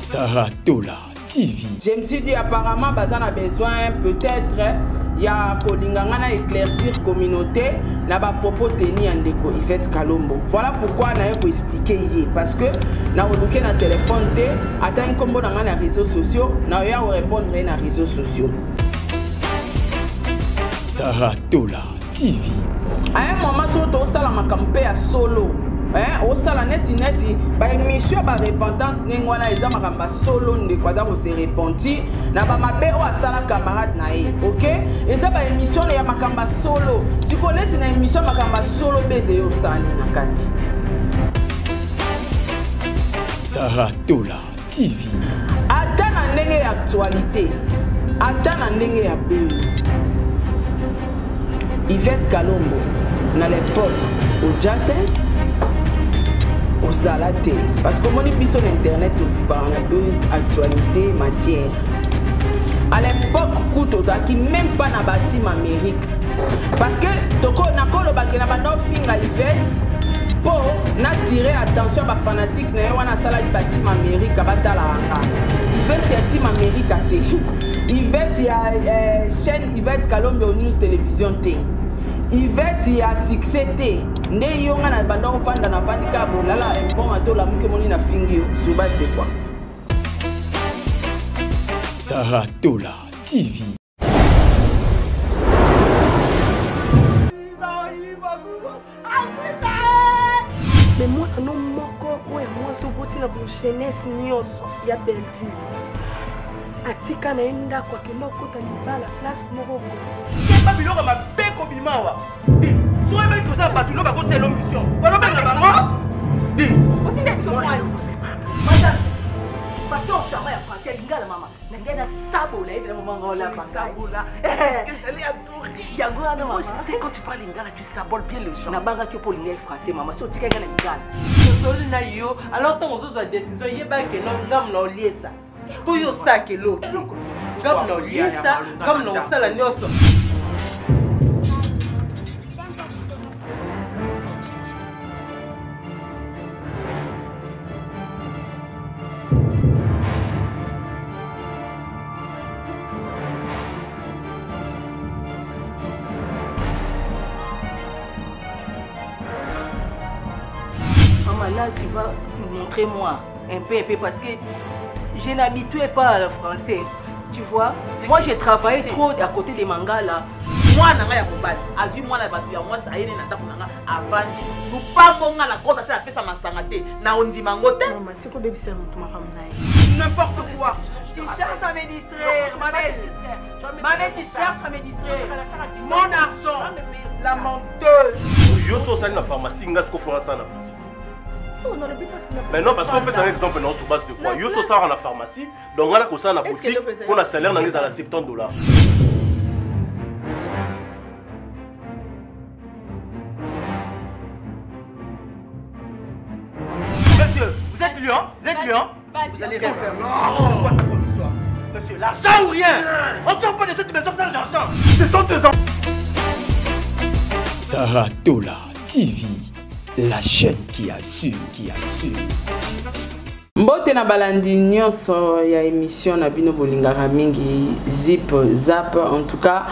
Sarah Tola TV. Je me suis dit apparemment baza na besoin peut-être ya kolinga nga na éclaircir communauté na ba propos teni ya ndeko Yvette Kalombo. Voilà pourquoi naye ko expliquer ye parce que na koluke na téléphone te ata nkombo na nga na réseaux sociaux na ya ko répondre ye na réseaux sociaux. Sarah Tola TV. À un moment soki tosala makambo mpe ya solo hein, osala neti neti baémission ya barepentance ndenge wana eza makambo ya solo ndeko aza kose repentir na bamabe oyo asala camarade na ye ok eza baémission ya makambo ya solo sikoyo neti na émission ya makambo ya solo beze yo osala nini na kati. Sarah Tola TV. Ata na ndenge ya actualité, ata na ndenge ya buzz. Yvette Kalombo na l'époque oja te ozala te parce que omoni biso na internet tovivaka na buzz actualité matière. À l'époque kutu ozalaki même pas na bateam Amérique parce que toko nakolobake na banda ofinga Yvette mpo na tire attention ya bafanatike na ye wana asalaki bateam Amerika batalaka nga. Yvette ya team Amerika te, Yvette ya chaîne Yvette Kalombo News Télévision te, Yvette ya succès te. Nde yo nga na banda kofanda na vandi kaka bolala bon ata olamuki omoni na fingi yo sur base de quoi? Sarah Tola TV. Mais mwana no moko oyo ya mwasi oboti na bojeunesse nyonso ya Bellevue atika na ye ndako akenda kokota libala place moko boye. Keba biloko mabe kobima awa. Soki oyebaki toza bato no bakosala mission balobenga bango. Otinda biso mwana. Madame, pasteur Chama ya français lingala mama. Na ngai na sabola ye vraiment mama olamba ngai. Sabola. Est-ce que j'allais adorer? Yango wana mama. Moi je sais quand tu parles lingala tu saboles bien les gens. Nabangaki yo mpo olinga ye français mama, so otikaki nga na lingala. Tosoli na yo, alors ntango ozozwa décision yeba ke no ngamu na oliesa. Mpo yo osaka eloko te. Ngamu na oliesa, ngamu na osala nyonso. Maman, là, tu vas montrer moi un peu, un peu, parce que je n'habituais pas le français. Tu vois, moi j'ai travaillé trop à côté des mangas là. Mwana nga ya mobali azwi mwana ya bato ya mwasi ayeni na ndako na nga avandi lupango nga na kota te apesa masanga te na ondima yango te. Mama, tika obebisela moto makambo na ye. N'importe quoi. Tu cherches à me distraire, ma belle. Ma belle, tu cherches à me distraire. Mon argent, la menteuse. Yo so osali na pharmacie nga siko fonga sana boutique. Mais non, parce qu'on peut un exemple non sur base de quoi? Yo so sala na pharmacie, donc nga na kosala na boutique pour na salaire na ngeza na 70 $. Monsieur, vous êtes lion? Vous êtes lion? Vous allez rien faire. Non, quoi ça comme histoire? Monsieur, l'argent ou rien? On sort pas de cette maison sans l'argent. Ce sont tes enfants. Sarah Tola TV, la chaîne qui assure, qui assure. Mbote na balandi nyonso ya émission na bino bolingaka mingi Zip Zap. En tout cas,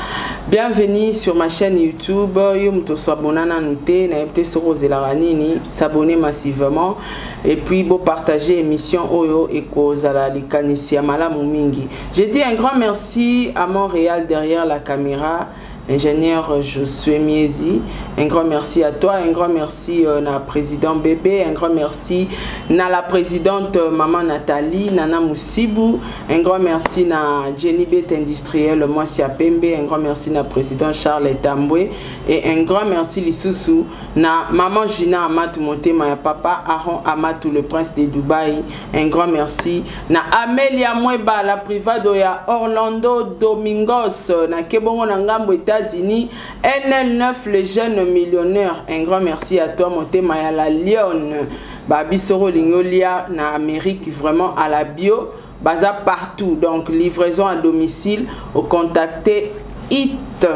bienvenue sur ma chaîne YouTube. Yo moto s'abonner na noté na yebte soko ozelaka nini, s'abonner massivement et puis bo partager émission oyo ekozala likanisi ya malamu mingi. Je dis un grand merci à Montréal derrière la caméra, ingénieur Josué Miezi. Un grand merci à toi, un grand merci na président Bébé, un grand merci na la présidente maman Nathalie, Nana Moussibou, un grand merci na Jenny Bête industrielle Mwasi Pembe, un grand merci na président Charles Tambwe et un grand merci lisusu na maman Gina Amatou Motema ya papa Aaron Amatou le prince de Dubaï, un grand merci na Amelia Mweba la privado ya Orlando Domingos na Kebongo na ngambo États-Unis, NL9 le jeune millionnaire, un grand merci à toi Motema ya la Lyon, Babi Soro Lingolia na Amérique vraiment à la bio baza partout, donc livraison à domicile au contacter IT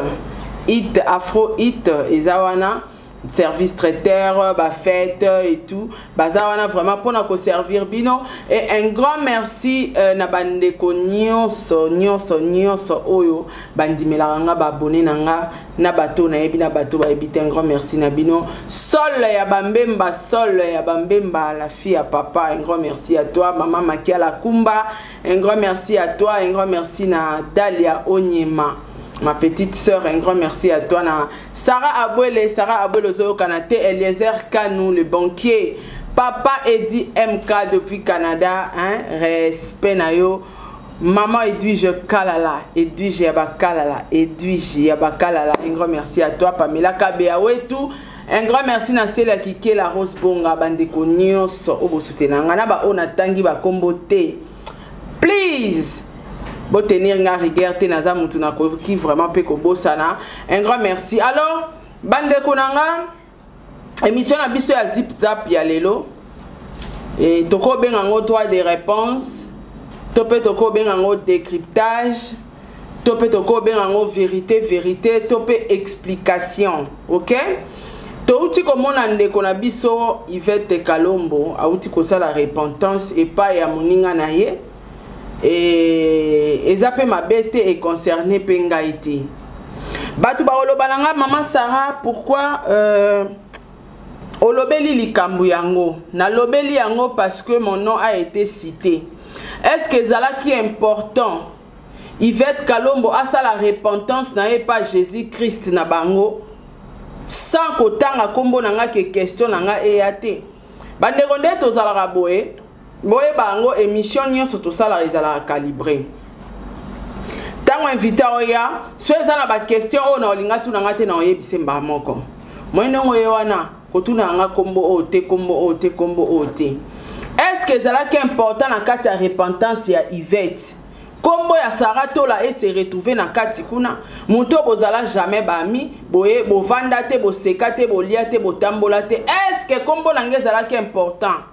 IT Afro IT ezawana. Service traiteur, ba fête et tout. Baza wana vraiment pona ko servir bino. Et un grand merci na bandeko nyonso, nyonso, nyonso oyo bandimelaka nga, ba abonné na nga, na bato na yebi, na bato ba yebi te. Un grand merci na bino. Sol ya Bambemba, Sol ya Bambemba, la fille à papa, un grand merci à toi. Maman Makiala Kumba, un grand merci à toi. Un grand merci na Dalia Onyema, ma petite sœur, un grand merci à toi. Na Sarah Abouele, Sarah Abouele Ozoyo Kanate, Eliezer Kanou, le banquier, Papa Eddy MK depuis Canada, hein, respect na yo. Maman Edwige Kalala, Edwige Yaba Kalala, Edwige Yaba Kalala, un grand merci à toi. Pamela Kabeawetu, un grand merci na Célia Kike, la Rose Bonga, bandeko nyonso oyo bosoutenanga nga na ba oyo natangi ba kombo te. Please, bo tenir nga rigueur te, naza mutu na koki vraiment pe kobosana. Un grand merci. Alors, bandeko na nga, émission na biso ya Zip Zap ya lelo. Et toko benga ngo droit de réponse, to pe toko benga ngo décryptage, to pe toko benga ngo vérité, vérité, to pe explication. OK? Touti komona ndeko na biso Yvette Kalombo auti kosala repentance epai ya moninga na ye. Et eza pe mabe te e concerné pe ngai te. Bato bakoloba na nga, Maman Sarah, pourquoi olobeli likambo yango? Nalobeli yango parce que mon nom a été cité. Est-ce que ezalaki important Yvette Kalombo asala repentance na ye pa Jésus-Christ na bango sans kotanga kombo na nga ke question na nga eya te? Bandeko nde tozalaka boye, boyeba yango, émission nyonso tosalaka ezalaka calibré. Ntango invité oya, so eza na ba question oyo na olinga tuna nga te, na oyebise mbala moko. Moi ndongo ye wana kotuna nga kombo oyo te, kombo oyo te, kombo oyo te. Est-ce que ezalaki important na kati ya repentance ya Yvette kombo ya Sarah Tola et se retrouver na kati kuna? Moto bozala jamais bami boye, bovanda te, boseka te, bolia te, botambola te. Est-ce que kombo na ngai ezalaki important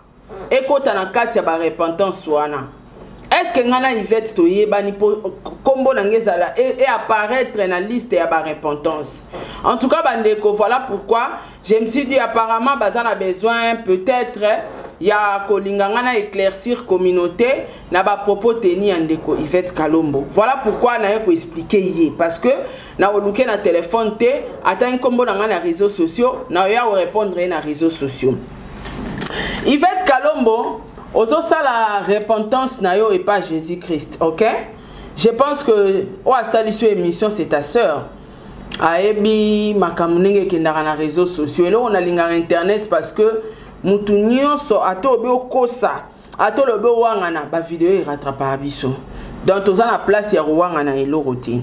ekota na kati ya ba repentance wana? Est-ce que nga na Yvette toyebani po kombo na ngai ezala e apparaître na liste ya ba repentance? En tout cas bandeko, voilà pourquoi je me suis dit apparemment baza na besoin peut-être ya kolinga nga na éclaircir communauté na ba propos teni ya ndeko Yvette Kalombo. Voilà pourquoi na ye ko expliquer ye, parce que na oluke na téléphone te, ata nkombo na nga na réseaux sociaux, na ya ko répondre ye na réseaux sociaux. Yvette Kalombo, ozosala repentance na yo et pas Jésus-Christ, ok? Je pense que oyo asali so émission, c'est ta sœur. Ayebi makambo ndenge ekendaka na réseaux sociaux. Eloko nalingaka internet parce que mutu nyonso ata obi okosa, ata olobi owangana, ba vidéo erattrapaka biso. Donc toza na place ya kowangana eloko te.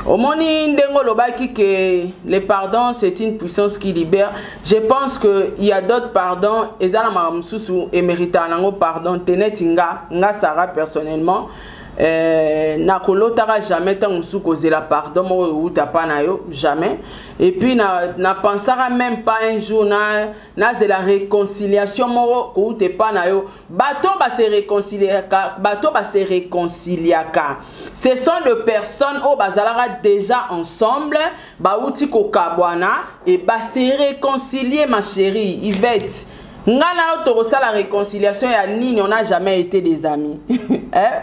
Omoni ndenge olobaki ke le pardon, c'est une puissance qui libère. Je pense que il y a d'autres pardons, eza na makambo mosusu eméritaka nango pardon te. Neti nga, nga Sarah personnellement, nakolotaka jamais ntango mosusu kozela pardon moko euta pa na yo, jamais. Et puis na pensaka même pas un jour na nazela réconciliation moko kouta epa na yo. Bato ba se réconciliaka, bato ba se réconciliaka, ce sont de personnes oyo bazalaka déjà ensemble, bauti kokabwana et ba se réconcilier. Ma chérie Yvette, nga na yo tokosala réconciliation ya nini? On n'a jamais été des amis, hein?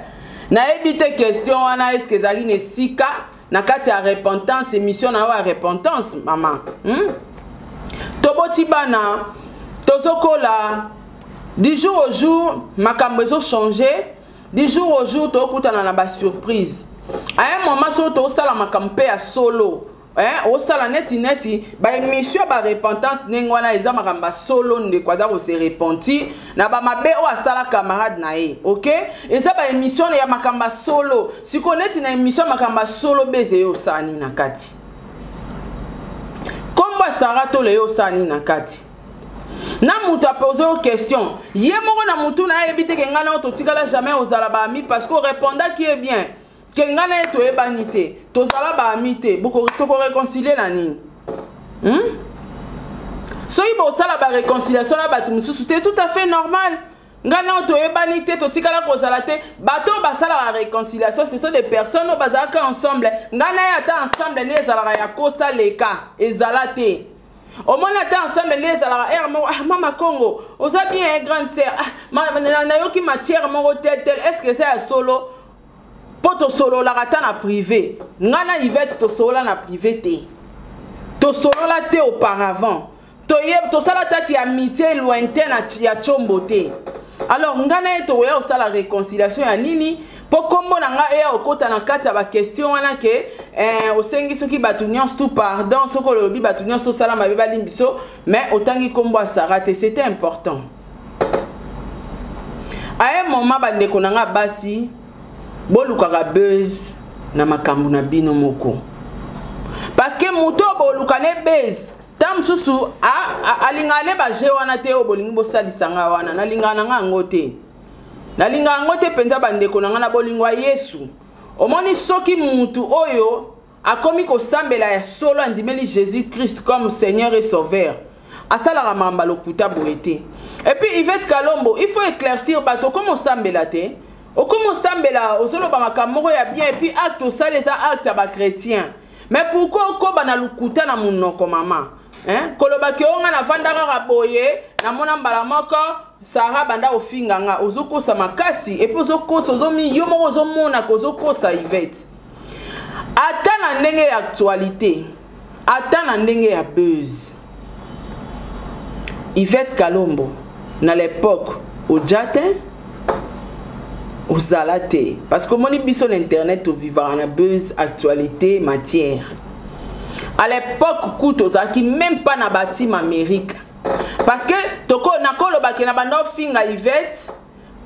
Nayebi te question wana, est-ce que ezalaki na esika na kati ya repentance, émission na yo ya repentance, mama? Toboti bana, tozokola du jour au jour, makambo ezochange du jour au jour, tokutana na basurprise. À un moment so tosala makambo mpe ya solo, hein, osala neti neti baémission ya barepentance ndenge wana eza makambo ya solo. Ndeko aza kose repentir na bamabe oyo asala camarade na ye, ok, eza baémission ya makambo ya solo. Sikoyo neti na émission ya makambo ya solo, beze ye osala nini na kati? Kombo ya Sara Tola ye osala nini na kati? Na moto apose yo question, ye moko na motu na ayebi te ke ngai na yo totikala jamais ozala baami, parce que orépondaki ye bien ke ngai na ye toyebani te, tozala baami te. Tokoréconcilie na nini? Soki bosala baréconciliation na bato mosusu te, tout à fait normal. Ngai na yo toyebani te, totikala kozala te. Bato oyo basalaka réconciliation, ce sont des personnes oyo bazalaka ensemble. Ngai na ye ata ensemble nde ezalaka ya kosaleka, ezala te. Omoni ata ensemble nde ezalaka aire moko, ah mama Congo oza bien eh, grande sœur, ah, nayoki matière moko tel tel, est ce que eza ya solo? Mpo tosololaka ata na privé, ngai na Yvette tosolola na privé te, tosolola te auparavant, tosala ataki amitié lointain ya Tshombo te. Alors ngai na ye tokoya kosala réconciliation ya nini? Mpo kombo na ngai eya okota na kati ya baquestion wana ke osengi soki bato nyonso tout pardon, soki olobi bato nyonso tosala mabe balimbi biso, mais otangi kombo ya Sara te, c'était important. À un moment, bandeko na nga basi, bolukaka buzz na makambo na bino moko, parce que moto boluka ne buzz ta mosusu alingaka ne baje wana te. Oyo bolingi bosalisa nga wana, nalingaka na nga yango te, nalingaka yango te mpenza. Bandeko na nga na bolingo ya Yesu, omoni soki mutu oyo akomi kosambela ya solo, andimeli Jésus Christ comme Seigneur et Sauveur, asalaka makambo ya lokuta boye te. Et puis Yvette Kalombo, il faut éclaircir bato. Okomi osambela te, okomi osambela, ozoloba makambo moko ya bien, et puis acte osala eza acte ya bachrétien, mais pourquoi okoba na lokuta na monoko, mama, hein? Kolobaki oyo nga navanda kaka boye, namona mbala moko Sara banda ofinga nga, ozokosa makasi. Et puis ozokosa, ozomi yo moko ozomonaka ozokosa Yvette. Ata na ndenge ya actualité, ata na ndenge ya buzz, Yvette Kalombo na l'époque oja te, ozala te, parce que omoni biso na internet tovivaka na buzz, actualité, matière. À l'époque kutu ozalaki même pas na batima Amérique, parce que toko nakolobaki na banda ofinga Yvette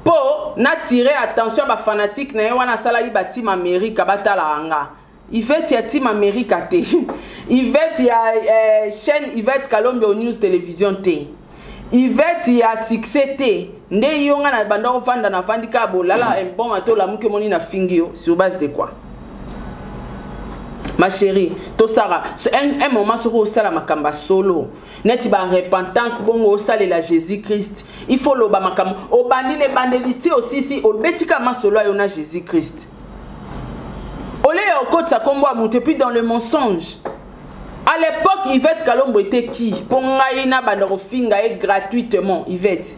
mpo natire attention ya bafanatique na ye wana. Asalaki batima Amérique, batalaka nga. Yvette ya Team America te, Yvette ya chaîne Yvette Kalombo News Télévision te, Yvette ya succès te. Nde yo nga na banda ovanda, navandi kaka bolala, bon ate olamuki, omoni na fingi yo sur base de quoi, ma chérie? Tosara un moment, soki osala makambo ya solo neti barepentance bongo, osalela Jésus Christ, il faut loba makambo obandi na ebandeli ti osisi, obetika masolo ayo na Jésus Christ oleya okotisa kombo ya moto, et puis dans le mensonge. À l'époque, Yvette Kalombo était qui mpo ngai nabanda kofinga ye gratuitement? Yvette,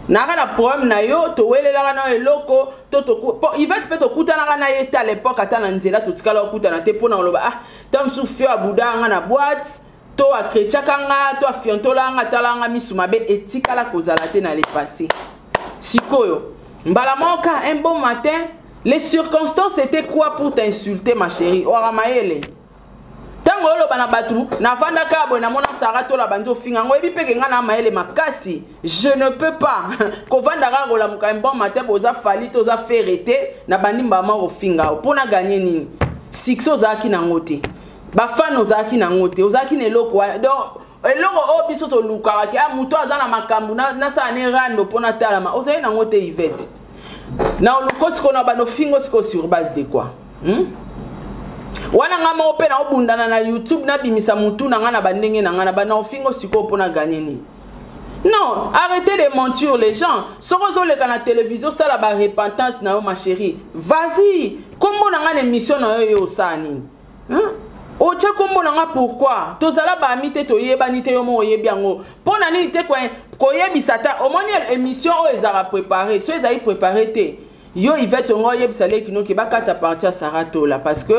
naka na problème na yo, towelelaka na yo eloko to po Yvette mpe tokutanaka na ye te à l'époque, ata na nzela totikala kokutana te. Mpo na koloba, ah, ta mosusu fio abuda nga na boîte to akretiaka nga to afiontola nga, atala nga misu mabe, etikala kozala te na le passé. Sikoyo mbala moko, un bon matin, les circonstances étaient quoi pour t'insulter, ma chérie? Oaka mayele ntango oloba na bato navandaka boye, namona Sara tola bandi ofinga yango. Oyebi mpe ke ngai na mayele makasi, je ne peux pas kovanda kaka, kolamuka un bon matin, boza Fally te, oza Ferre te, na bandi mbama kofinga mpo na gagner nini? Succès ozalaki nango te, bafane ozalaki nango te, ozalaki na eloko wana. Donc eloko oyo biso tolukaka ke ah, moto aza na makambo, nasala ne rando mpo natalama, ozali nango te. Yvette, na oluko sikoyo na bando fingo sikoyo sur base de quoi, Wana nga moko mpe naobundana na YouTube, nabimisa motu na ngai na bandenge na ngai na banda ofingo sikoyo mpo na gagner nini? Non, arrêtez de mentir les gens. Soki ozoleka na télévision, osala barepentance na yo, ma chérie, vas-y. Kombo na ngai na émission na yo, yo osala nini, hein? Otya kombo na nga pourquoi? Tozala baami te, toyebani te, yo moko oyebi yango. Mpo na nini te koyebisa? Ata omoni émission oyo ezalaka préparé, so ezali préparé te, yo Yvette ongo oyebisa leki noki bakata parti ya Sara Tola, parce que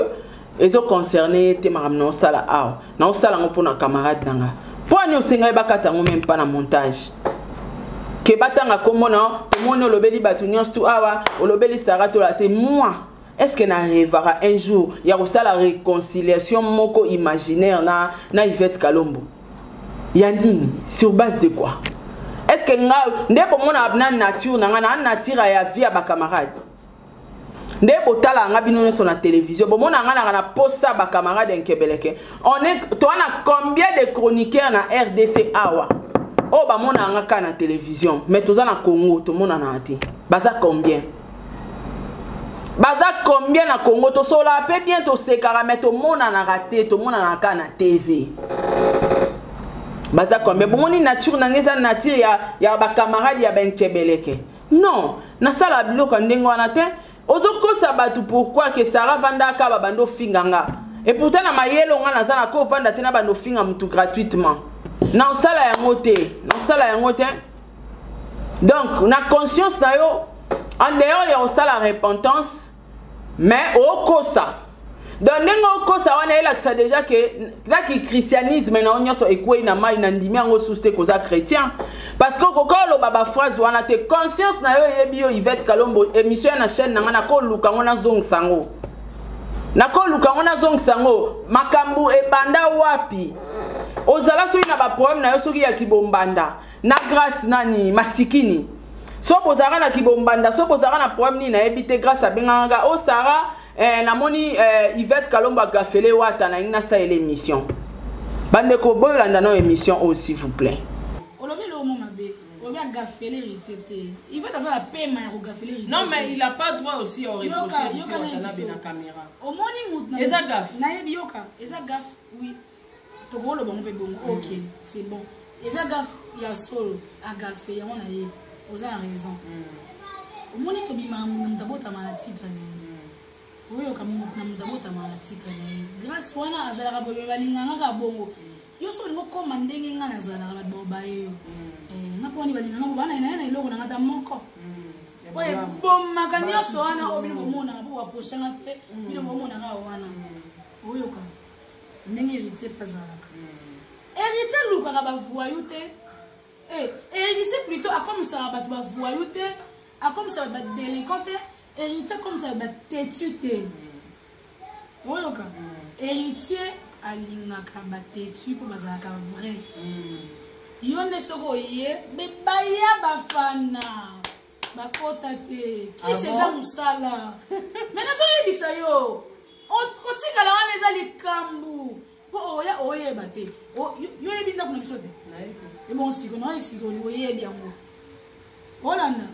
ezoconcerne ye te. Makambo na osala awa, na osala yango mpona camarade na nga. Mpo ani osengai bakata yango même pas na montage, ke batanga kombo na tomoni olobeli bato nyonso tu awa, olobeli Sara Tola te. Moi, est-ce que na rêvaka un jour ya kosala réconciliation moko imaginaire na Yvette Kalombo ya nini? Sur base de quoi? Est-ce que nga nde bomona na nature na nga, na nature ya vie ya bacamarade nde botala nga bino nyonso na télévision, bomona nga naka na posa bacamarade nkebeleke? On est toa na combien de chroniqueurs na RDC awa oyo bamona nga kaka na télévision, mais toza na Congo, tomonanaka te? Baza combien? Baza combien na Congo? Tosolaka mpe bien, tosekaka, mais tomonanaka te, tomonanaka kaka na TV. Baza combien? Bomoni nature na ngai eza nature ya bacamarade ya bankebeleke. Non, nasala biloko ya ndenge wana te. Ozokosa bato pourquoi ke Sara vandaka, babandi ofinga nga. Et pourtant na mayele nga naza na ko vanda te na bando finga mutu gratuitement. Na osala yango te, na osala yango te. Donc na conscience na yo en dehors ya osala repentance mais okosa. Donc ndenge okosa wana elakisa déjà que na ki christianisme na yo nyonso ekwei na mai na ndimi yango susu te koza chrétien. Parce que okoka oloba ba phrase wana te, conscience na yo eyebi yo. Yvette Kalombo, émission ya na chaîne na nga nakoluka ngo nazongisa yango. Nakoluka ngo nazongisa yango. Makambo ebanda wapi? Ozala soki na ba problème na yo soki ya kibombanda na grâce nani masikini. So bozalaka na kibombanda, so bozalaka na problème nini nayebi te. Grâce abengaka nga, oh Sarah, namoni Yvette Kalombo agafele wata na ngi nasalela émission. Bandeko boyolanda na émission oyo s'il vous plaît. Olobi eloko mo mabe, olobi agafele héritier te. Yvette aza na pema ya kogafele héritier. Non mais il a pas droit aussi à reprocher Yoka, héritier yoka na Watanabe biso. na caméra. Omoni mutu na Eza gaffe. Nayebi yoka, eza gaffe, oui. Tokoloba ngo mpe bongo. OK, c'est bon. Eza gaffe ya solo, agaffe yango na ye. Oza na raison. Omoni tobimaka mutu na mutu abotama na titre na ye. Oyoka mutu na mutu abotama na titre na ye. Grâce wana azalaka boye, balingaka kaka bongo. Yo so olingi okóma ndenge nga nazalaka, bato baobaye yo. Nga mpo wani balingaka bo, bana na ye na eloko na nga ta moko. Oyo ebomaka nyonso wana oyo bino bomonaka mpo baposhanga te, bino bomonaka wana. Oyoka ndenge héritier mpe azalaka. Héritier alukaka bavoyou te. Héritier plutôt akomisaka bato bavoyou te, akomisaka bato badélinquant te, héritier akomisaka batetu te. Oyoka héritier alingaka batetu mpo bazalaka vrai. Yo nde soki oye bebaya bafana bakota te, kisi eza mosala. Me nazoyebisa yo, kotikala wana eza likambo mpo oya oyeba te. Yo oyebi ndako na biso te, ebon siko na siko oyebi yango, olanda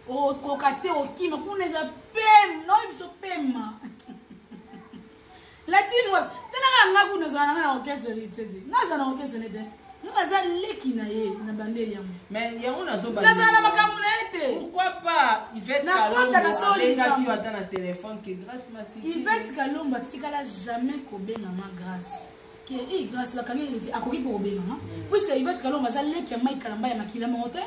okoka te, okima kuna eza pema. Naoyebi biso pema latini wapi? Talaka nga kuna, azala nanga na orchestre héritier te, nga aza na orchestre ne te, nga aza leki na ye na bandeli yango. Mais yango nazoba. Nazala na makambo na ye te. Pourquoi pas Yvette Nakota na Kalombo solo abengaki likambo. yo ata na téléphone que grâce Masiki? Yvette Kalombo atikala jamais kobenganga grâce ke e grâce bakangi héritier. Akoki mpo kobenganga puisque Yvette Kalombo aza leki ya Mike Kalamba ya makila moko te.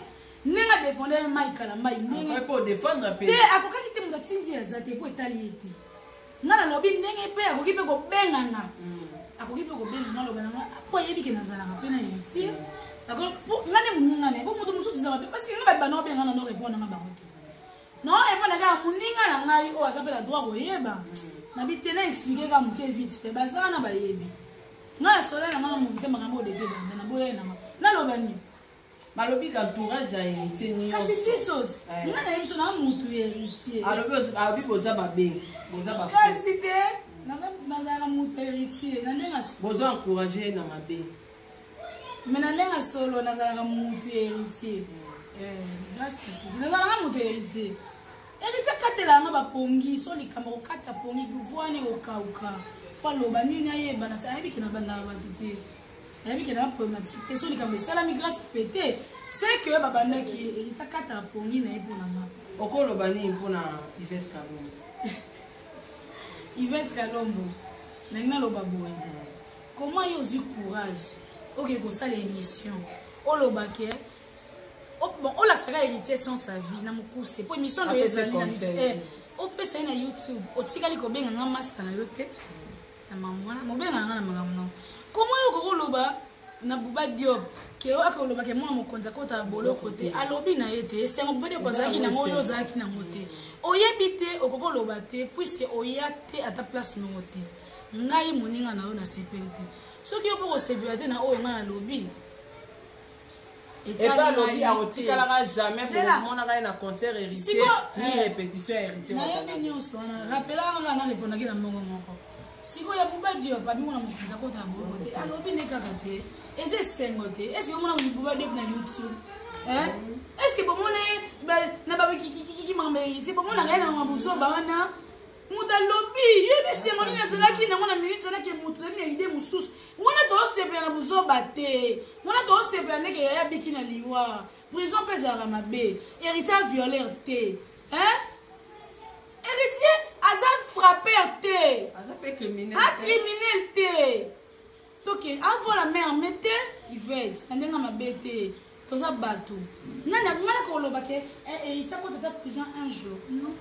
Ndenge adefende Mike Kalamba, ndenge Akoki mpo défendre mpe. Te, akokaki te, moto atindi aza te mpo etali ye te. Nga nalobi ndenge mpe akoki mpe kobenganga, akoki mpe kobenganga, aloba nanga mpo ayebi ke nazalaka mpe na héritier. Nga nde moninga na ye, po moto mosusu eza mabe parce que nga bato bana obenga na no répondre nanga bango te, no répondre kaka moninga na ngai oyo aza mpe na droit koyeba. Nabi te, na explique kaka moke vite fait. Baza wana bayebi nga na sola na nga na movu te. Makambo oyo depuis banda na boya nanga, naloba nini? Balobi ka entourage ya héritier nyonso. Kasi biso nga nayebi so na mutu ya héritier. Alobi boza babe, boza ba Kasi te, nazalaka mutu ya héritier na ndenge boza encourage na mabe. Mais na ndenge solo nazalaka mutu ya héritier. Grâce kasi nazalaka mutu ya héritier. Héritier akatelaka nga bapongi so likambo, kokata pongi vwani kokauka fo aloba nini ayeba na ayebi ke na bandaka bato te, ayebi ke na problématique te. So likambo esalami grâce pe te, c'est que babandaki héritier akataka pongi na ye mpo na nga. Okoloba nini mpona Yvette Kalombo? Yvette Kalombo, nangi naloba boye: comment yo ozwi courage oke kosala émission, olobake bon, olakisaka héritier sans sa vie na mokuse mpo émission na yo Apesa ezali na conseil. Opesa ye na YouTube, otikali kobenga nga master na yo te na makambo wana, mobengaka nga na makambo nango. Comment yo okoki oloba na Buba Diop ke oyo akoloba ke mwana mokonzi akota boloko te? Alobi na ye te esengo Buba Diop azalaki nango, oyo ozalaki nango te, oyebi te, okoki oloba te puisque oya te ata place moko te. Ngai moninga na yo nasepeli te. Soki yo mpo kosepela te na oyo ngai nalobi, Epe alobi akotikalaka jamais Zela. komonaka ye na concert héritier Siko, ni répétition ya héritier. Nayebi nyonso wana, rappelaka kaka na répondaki na mongo moko. Sikoyo ya Buba Diop abi mona mokonzi akota boloko te, alobi nde kaka te eza esengo te. Est ce que omona Buba Diop na YouTube? Est ce que bomona ye na babikikikiki makambo ya héritier? Bomonaka ye na makambo zoba wana? Moto alobi yebi esengo nini azalaki nango na minute azalaki moto nani na idée mosusu wana. Toosepela na buzoba te wana, toosepela ndenge yaya abiki na liwa. Prison mpe ezalaka mabe. Héritier avioler te, hein? Héritier aza frappé. père te. A criminel te. Toke avola mare me te Ivete na ndenge mabe te. Toza bato. Nani nga nakoloba ke héritier akota ata prison un jour. Non.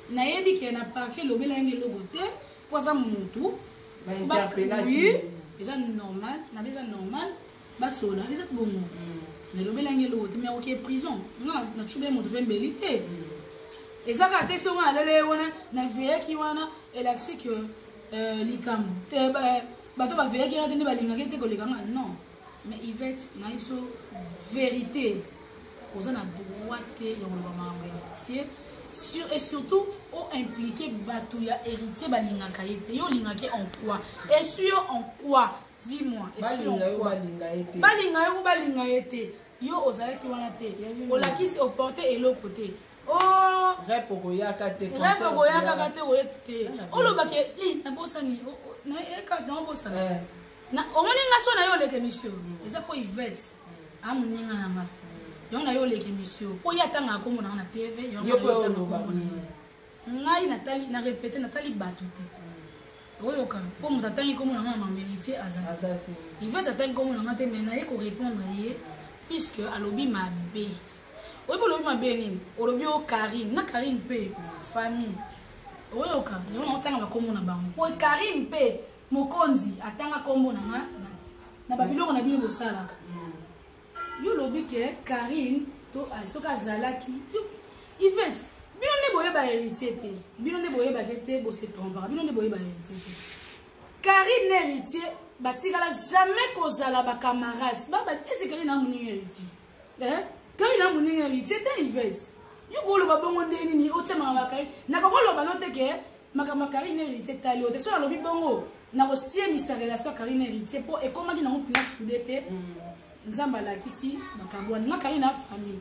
Nayebi ke na parquet elobela yango eloko te po aza mutu. Oui, eza normal, nabe eza normal. Basola eza bongo. Nalobela yango eloko te mais akoke prison. Nga nacuba ye moto mpe mbeli te. Eza kaka te songo alele ye wana na veyaki wana elakisi ke likambo te bato baveyaki wana te nde balingaki te koleka nga non. Mais Yvette nayebi biso vérité oza na droit te ya koloba makambo ya héritier sur et surtout o impliqué bato ya héritier balingaka ye te. Yo olingaki en quoi? Et sur en quoi? Dis-moi. Balinga yo balinga ye te. Balinga yo balinga ye te. Yo ozalaki wana te. Olakisi oporte eloko te. Oh, rep okoyaka te. Rep okoyaka te oye te. Olobaki li nabosani na eka nabosani. Na omoni nga so na yo oleke mission. Eza po Yvette. Amuninga na nga. Yo na yo oleke mission. Po ya tanga kombo na na TV, yo na yo tanga kombo na. Ngai natali na répéter natali bato te. Oyoka po moto atangi kombo na nga na héritier aza te. Yvette atangi kombo na nga te mais naye ko répondre ye puisque alobi mabe. Oyebi olobi mabe nini? Olobi o Karine, na Karine pe famille. Oyoka, yango na otanga bakombo na bango. Po Karine pe mokonzi atanga kombo na nga na babiloko na bino bosalaka. Yo lobi ke Karine to soki azalaki Yvette, bino nde boyeba héritier te. Bino nde boyeba te bo se trompera. Bino nde boyeba héritier te. Karine na héritier batikala jamais kozala ba camarades. Ba ese Karine na moninga héritier. Eh? Karine na moninga héritier te Yvette. Yo koloba bongo nde nini otia makambo ya Karine. Nakokoloba no te ke makambo ya Karine héritier tali yo te. So nalobi bongo nakosiemisa relation ya Karine héritier po ekomaki nango mpena sude te. Nzambe alakisi makambo wana. Nga Karine na famille.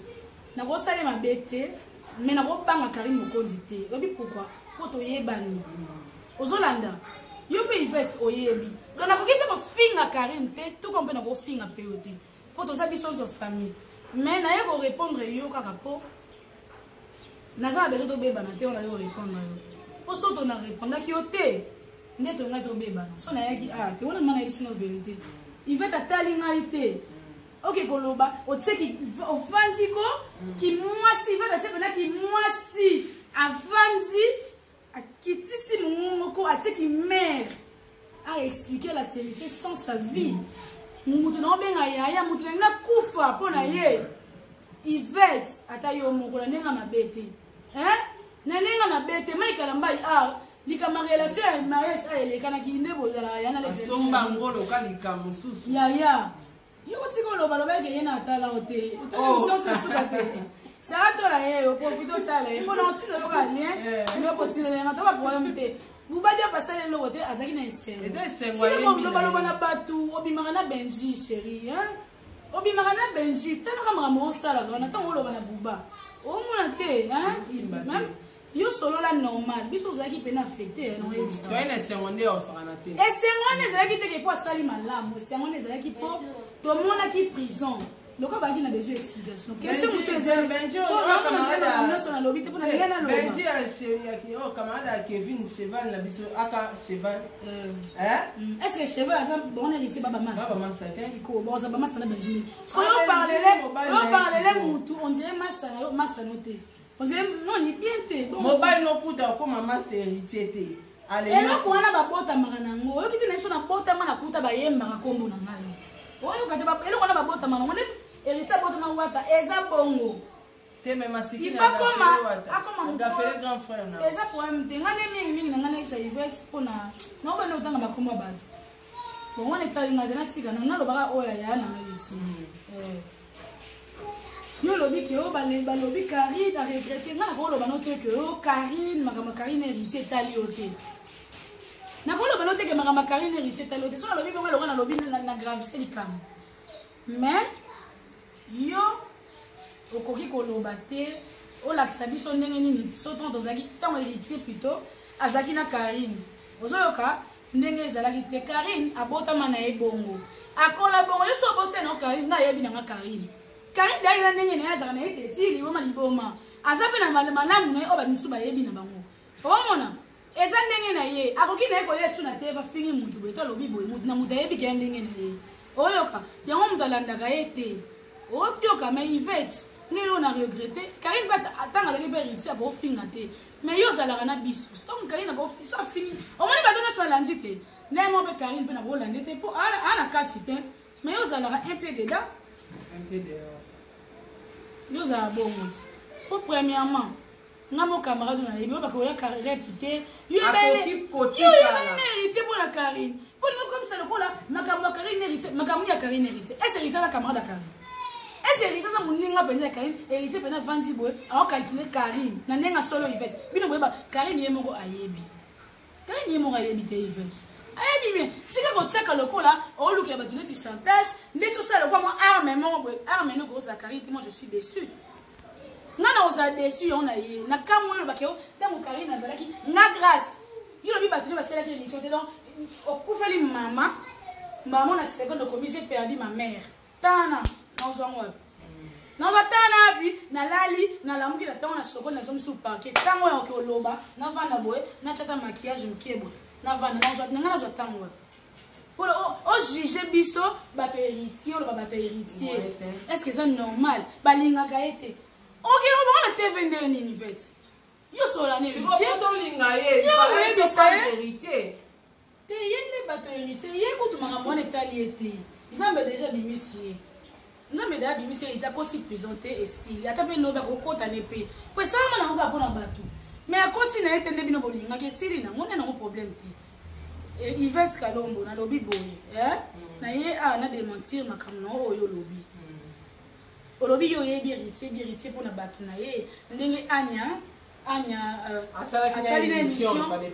Nakosala mabe te mais nakobanga Karine mokonzi te. Oyebi pourquoi? Po toyebani. Ozolanda. Yo mpe Yvette oyebi. Donc nakoki mpe kofinga Karine te, tout comme mpe nakofinga mpe yo te. Po toza biso nyonso famille. Mais naye ko répondre yo kaka po naza na besoin tobebana te wana yo répondre yo. Po so to na répondaki yo te nde tolingai tobebana. So nayaki ah te wana mana yebisi no vérité. Yvette atali ngai te. Ok koloba otieki ofandi ko kimwasi Yvette atie mpena kimwasi avandi akitisi mongongo ko atieki mare a expliquer la vérité sans sa vie. Mutu na obenga yaya mutu na kufa mpo na ye. Yvette ata yo moko na ndenge mabe te. Hein? Na ndenge mabe te Mike Kalambay ah likama relation ya mariage a elekanaki nde bozalaka ya na le somba ngolo ka likambo mosusu. Yaya yo tika oloba loba eke ye na atala o te. Otala mission se suka te. Sara tola ye o profite otala ye mpona otinda loka lien yo kotinda nga to ba problème te. Bubadi apasala eloko te azalaki na esengo. Eza esengo ayembi Tika na lobaloba ye. na bato obimaka na Benji chérie hein? Obimaka na Benji talaka makambo osalaka wana ntango oloba na Buba omona te hein? Même yo solola normal biso ozalaki pena affecté na oyebisa. Toye na esengo nde osakana te. Esengo wana ezalaki te ke po asali malamu, esengo wana ezalaki po tomonaki prison. Lokola bazalaki na besoin explication. Question mosusu ezali Benji, po oyo nakomona camarade nzembo ya- nyonso nalobi te mpo na ndenge naloba. Benji ya che- ya ki- oyo camarade ya Kevin Cheval na biso aka Cheval. Hein? Est-ce que Cheval aza bon héritier baba masa? Baba masa te. Siko, bon aza baba masa na Benji. Siko Ah, yo Benji, parlele, mobali yo na ye parlele siko. mutu, on dirait masa na yo, masa no te. On dirait non ni bien te. Donc, Mobali no kuta okoma master héritier te. Allez, eloko wana babotamaka nango. Oyoki te na biso nabotama nakuta bayembaka kombo na ngai. Oyoka te eloko wana babotama nango nde héritier abotama wata eza bongo. Te mais masiki Il na faut agafele koma wata. akoma mokolo. Agafele grand frère na. Eza problème te. Nga nde mingi mingi na nga nayebisa Yvette mpona naobanda kotanga bakombo ya bato. Bon wana etali nga te natika na nalobaka oyo aya na ngai ti. Yo lobi ke oyo balobi Karine a regretté. Nga nakoloba no te ke oyo Karine makambo ya Karine héritier etali yo te. Nakoloba no te ke makambo ya Karine héritier etali yo te. So nalobi bongo eloko nalobi na gravité likambo. Mais yo okoki koloba te olakisa biso ndenge nini so ntango tozalaki ntango héritier plutôt azalaki na Karine. Ozoyoka ndenge ezalaki te. Karine abotama na ye bongo akola bongo. Yo so obosana na Karine, nga ayebi nanga Karine. Karine dai na ndenge na ye azalaka na ye te ti liboma liboma. Aza mpe na malamu na ye oyo bato mosusu bayebi na bango. Omona? Eza ndenge na ye. Akoki na ye koya esu na te bafingi mutu boye to alobi boye mutu na mutu ayebi ke ndenge na ye. Oyoka yango mutu alandaka ye te. Oyoka mais Yvette ngai oyo na regrette Karine mpe ntango azalaki mpe héritier akofinga te mais yo ozalaka na biso donc Karine akofinga so afingi omoni bato nyonso alandi te ndenge moko mpe Karine mpe nakolande te mpo aa na kati te mais yo ozalaka un peu dedans un peu dehors yo ozala bongo mpo premièrement nga mo camarade nayebi oyo bakoya rep te yo oyebani na héritier mpo na karine mpo lingo komisa lokola makambo ya karine héritier makambo ya karine héritier ese héritier aza camarade ya karine ese héritier aza moninga mpenza ya karine héritier mpenza avandi boye aokalkule karine na ndenge ya solo ivete bino boyeba karine ye moko ayebi Karine ye moko ayebi te Yvette. Ayebi mais sika kotiaka lokola olukela bato neti chantage ndeti osala lokola mwa arme moko boye arme noko ozala Karine te moi je suis déçu. Nga na ozala déçu yango na ye na kamwe olobaki yo ntango Karine azalaki nga grâce yo lobi bato nde basalaki émission te donc okufeli mama mama na seconde okomi j'ai perdu ma mère tana nazwa yango wapi nazwa tana wapi nalali nalamuki na ntango na sokoli nazongi su parke ntango ya oke oloba navanda boye natyata maquillage mokie boye navanda nanga nazwa ntango wapi mpona ojuge biso bato ya héritier oloba bato ya héritier est ce que eza normal balingaka ye te okende obongo na tv ndenge nini vete yo solola na héritier tolinga ye héritier te ye nde bato ya héritier ye kutu makambo wana etali ye te nzambe deja abimisi ye nzambe deja abimisi ye akoti prison te esili ata mpe lobi akokota ne mpe po esalama nango kaka mpona bato mais akoti na ye te nde bino bolingaki esili nango nde nango problème te eh, Yves Kalombo nalobi boye eh? Mm. na ye awa na dementir makambo na oyo olobi mm. olobi yo oyebi héritier bi héritier mpona bato na ye ndenge anya anya euh, asali na émission fallait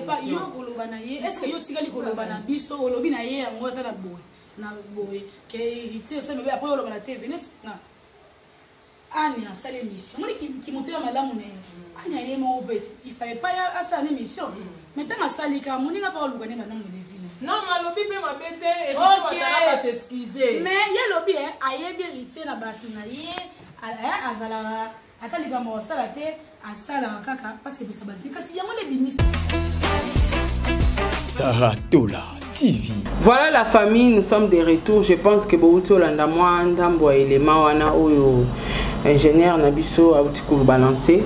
pas yo koloba na ye est ce que yo otikali koloba na biso olobi na ye yango ata na boye na boye ke héritier osali mabe après oloba na tv neti nga anya asali émission omoni kimotema malamu na ye mm. anya ye moko mpe il fallait pas asala na émission mm. mais ntango asali kaka moninga mpe aluka nde banango na vie non malobi mpe mabe te héritier mais ye alobi ayebi héritier na bato na ye azalaka ata likambo akosala te asalaka kaka mpasi bato te kasi yango nde ebimisi Sarah Tola TV. Voilà la famille, nous sommes de retour. Je pense que bouti olanda mwa ndambo ya élément wana oyo ingénieur na biso auti balancer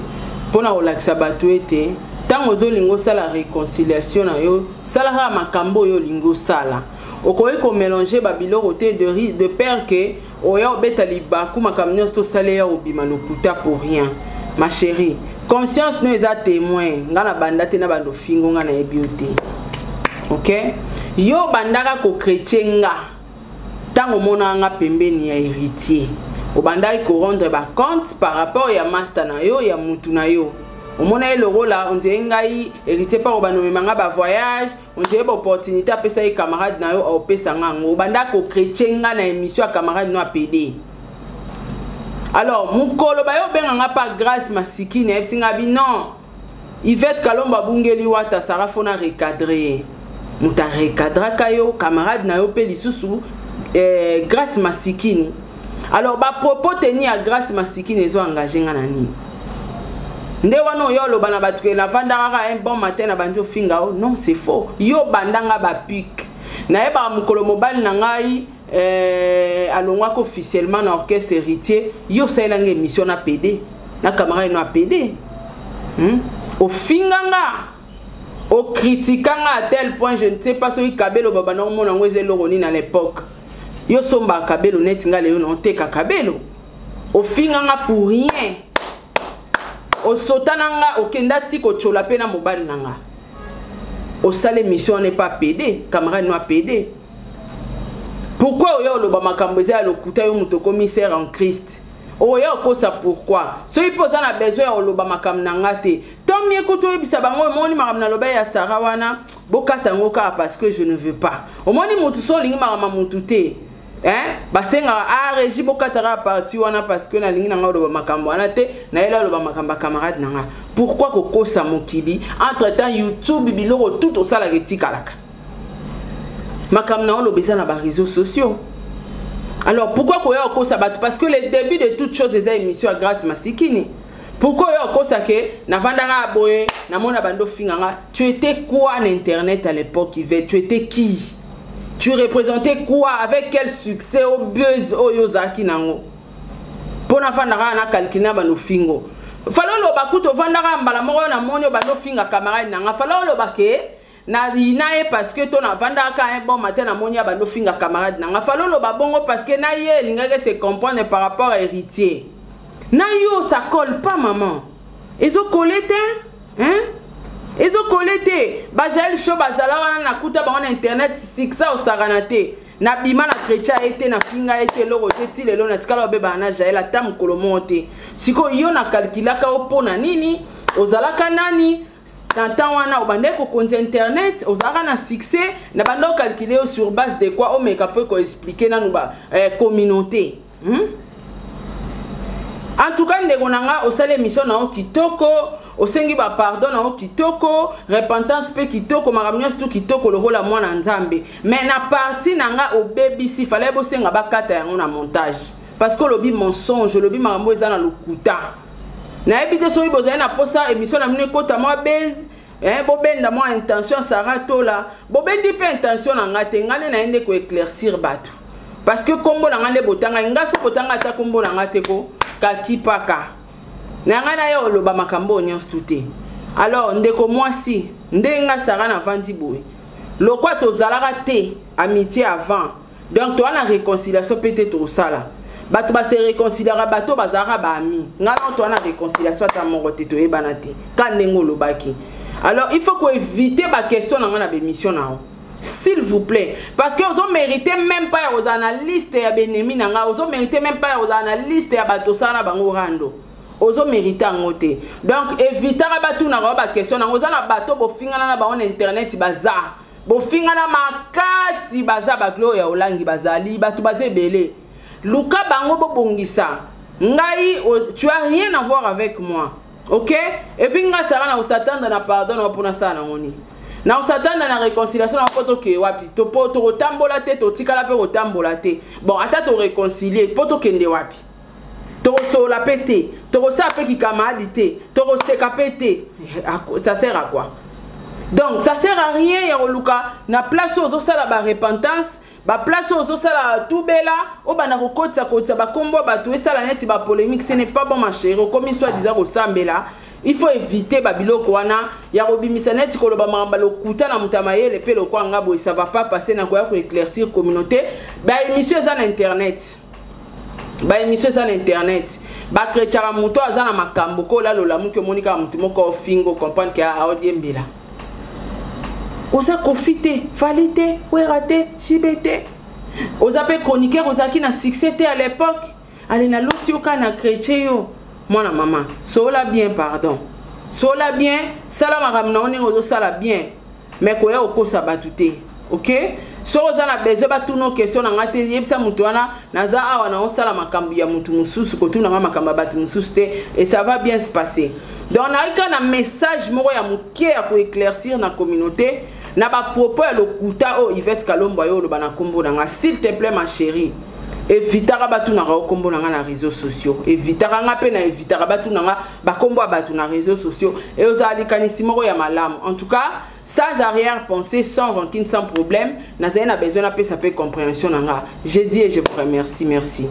mpona kolakisa bato ete ntango ozolinga osala réconciliation na yo sala kaka makambo oyo olingi osala okoki komélange babiloko te de, de peur ke oya obeta libaku makambo nyonso tosala ya obima lokuta pour rien ma chérie conscience no eza témoin nga na banda te na bando ofingo nga nayebi yo te ok yo obandaka kokretie nga ntango omonaka nga pembeni ya héritier obandaki korendre bacompte par rapport ya master na yo ya mutu na yo omona ye lokola ondire ngai héritier mpa obanda omema nga bavoyage on dirait ba opportunité apesa ye camarade na yo opesa nga yango obanda ko chrétien nga na émission ya camarade no apede alors mokolo baye obenga nga pa grâce masikini ayebisi nga bi non Yvette Kalombo abungeli wata Sarah fona recadrer ye moto arecadraka yo camarade na yo mpe lisusu eh, grâce masikini alors bapropos teni ya grâce masikini ezo engage nga na nini nde wana oyo oloba na bato ke navanda kaka un bon matin na bandi ofinga o non c'est faux yo banda nga bapique nayebaka mokolo mobali na ngai eh, alongwaki officiellement na orchestre héritier yo osalelanga émission na pd na camarade no ya pd hmm? ofinga nga okritika nga à tel point je ne sais pas soki kabelo babanda komona yango eza eloko nini à l'époque yo sombaka kabelo neti nga lelo na oteka kabelo ofinga nga pour rien osota na nga okenda ti kotyola mpe na mobali na nga osala émission wana epa pd camarade no apd pourquoi oya oloba makambo eza ya lokuta yo moto okomi sere en christ oya okosa pourquoi soki mpe oza na besoin ya koloba makambo na nga te to mie kutu oyebisa bango omoni makambo naloba ya sara wana bokata yango kaka parce que je ne veux pas omoni motu so olingi makambo ya motu te hein basengaka ah régie bokataka parti wana parce que nalingi na ngai oloba makambo wana te nayeli aloba makambo ya camarade na ngai pourquoi kokosa mokili entre temps youtube biloko tout osalaka etikalaka makambo na oloba eza na baréseaux sociaux alors pourquoi koya kokosa bato parce que le début de toute chose eza émission ya grâce masikini. Pourquoi oyo okosa ke navandaka boye namona bando finga nga? Tu étais quoi na internet à l'époque, Yvette? Tu étais qui? Tu représentais quoi? Avec quel succès au buzz oyo ozalaki nango mpo nafandaka na calcule na bando fingo? Fala oloba kutu ovandaka mbala moko namoni oyo bando finga camarade na nga. Fala oloba ke na yina ye parce que to navandaka un bon matin namoni ya bando finga camarade na nga. Fala oloba bongo parce que na ye elingaki se comprendre par rapport à héritier na yo. Ça colle pas, maman, ezokole te, hein? Ezokole te. Bajael Show bazala wana, nakuta bango na internet, succès osakana te. Nabima na chrétien ye te, nafinga ye te, eloko te. Ti lelo natikala obebana na Jael ata mokolo moko te. Sikoyo yo nakalkulaka yo mpo na nini? Ozalaka nani na temps wana obandaki kokonza internet? Ozalaka na succès na banda ocalcule yo sur base de quoi? Omeka mpe koexpliquer nanu ba communauté? En tout cas, ndeko na nga, osali émission na yo kitoko, osengi bapardon na yo kitoko, repentance mpe kitoko, makambo nyonso tu kitoko lokola mwana Nzambe. Mais na parti na nga obebisi. Fallait bosenga bakata yango na montage parce que olobi mensonge, olobi makambo eza na lokuta. Nayebi te soki bozali na posa émission na bino ekota mwa base, bobenda mwa intention Sara Tola. Bobendi mpe intention na nga te. Nga nde naye nde koéclaircir bato parce que nkombo na nga nde botanga nga. So botanga ata nkombo na nga te, ko kakipaka na ngai na ye oloba makambo oyo nyonso tu te. Alors ndeko mwasi, ndenge nga Sara navandi boye, lokwa tozalaka te amitié avant, donc toza na réconciliation mpe te. Tosala bato base réconciliaka, bato bazalaka baami. Ngai nao toza na réconciliation ata moko te, toyebana te ka ndenge olobaki. Alors il faut koéviter baquestion na ngai na bémission na yo, s'il vous plaît, parce que ozo mérite même pas ya kozala na liste ya baennemi na ngai, ozo mérite même pas ya kozala na liste ya bato osala na bango rando, ozo mérite yango te. Donc évitaka batunaka yo baquestion nango. Oza na bato bofingana na bango na internet, baza bofingana makasi, baza baglo ya olangi, bazali bato baza ebele. Luka bango bobongisa. Ngai, tu as rien à voir avec moi, ok? Et puis nga Sara na kosatanda na pardon na mpona sala nango nini? Na kosatanda na réconciliation na mpo tokee wapi? Po tokotambola te, totikala mpe kotambola te. Bon, ata toréconcilie, mpo tokende wapi? Tokosolola mpe te, tokosala mpe kikamaradi te, tokoseka mpe te. Ça sert à quoi? Donc ça sert à rien ya koluka na place oyo ozosala barepentance, baplace oyo ozosala tubela, obanda kokotisa kotisa bakombo ya bato, esala neti bapolémique. Ce n'est pas bon, ma chérie. Okomi soi disant kosambela, il faut éviter babiloko wana ya kobimisa neti koloba makambo lokuta na moto ya mayele mpe lokwa nga boye. Ça va pas passer. Na koya koéclaircir communauté, baémission eza na internet, baémission eza na internet. Bakretchaka moto aza na makambo ko olalola moki, omoni kaka motu moko ofinga, comprendre ke aodiembela. Oza Kofi te, Fally te, Wera te, Jibe te, oza mpe chroniqueur, ozalaki na succès te à l'époque. Ale naloti yo kaka na chrétien. Yo mwana mama, sola bien, pardon, sola bien, sala makambo na yo ndenge ozosala bien, mais koya kokosa bato te, ok? Soki oza na besoin batuna question na nga te, yebisa moto wana naza awa naosala makambo ya motu mosusu, kotuna nga makambo ya bato mosusu te, et ça va bien se passer. Donc nayaki kaka na message moko ya moke ya koéclaircir na communauté na bapropos ya lokuta oyo Yvette Kalombo ayo oloba na nkombo na nga. S'il te plaît, ma chérie, evitaka batunaka yo nkombo na nga na réseaux sociaux. Evitaka nga mpe na evitaka batuna nga bakombo ya bato na réseaux sociaux e ozala likanisi moko ya malamu. En tout cas, sans arrière-pensée, sans rancune, sans problème, nazali na besoin napesa mpe compréhension na nga. Je dis et je vous remercie. Merci.